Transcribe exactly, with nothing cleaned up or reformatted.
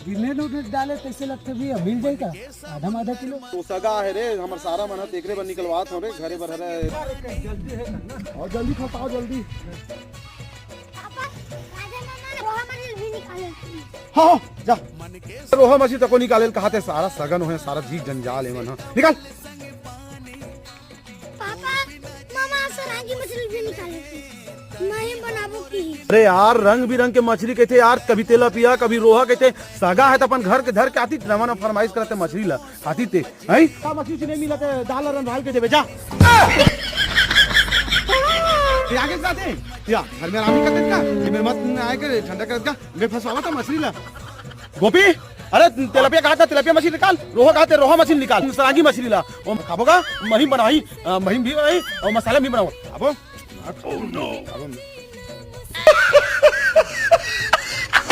बिने नून डाले तइसे लगथे भैया, मिल जाही का? आधा म आधा किलो। तो सगा हे रे, हमर सारा मन ह तेकरे बर निकलवात हन रे, घरे बर हरे। अउ जल्दी फंसाव, जल्दी। पापा, राजा मामा रोहा मछली भी निकाले। हाँ, हाँ, जा। रोहा मछली तको निकाले ल कहाथे, सारा सगा नोहे, सारा जी जंजाल हे मन ह। निकाल। पापा, मामा सरागी मछली भी निकाले थे। मैं ही बनाबो की। अरे यार, रंग बिरंग के मछली कहिथे यार, कभी तेलापिया, कभी रोहा कहिथे। सगा हे त अपन घर के धर के आतिस, नवा नवा फरमाइश करथे मछली ला, आतिस ते, हैं? का मछली उछली नइ मिलत हे, दाल ला रंधवा के देबे, जा। ये आगे से आते हैं। या, घर में आराम नहीं करते का? ये मेरे मत आए के ठंडा कर का? मैं फंसवावा था मछली ला। गोपी, अरे तेलापिया कहाथे, तेलापिया मछली निकाल, रोहा कहाथे, रोहा मछली निकाल, सरागी मछली ला। ओ खाबो का? महीम बनाही, अ, महीम भी बनाही अउ मसाला भी बनाहूं। खाबो? Oh no! खाबो।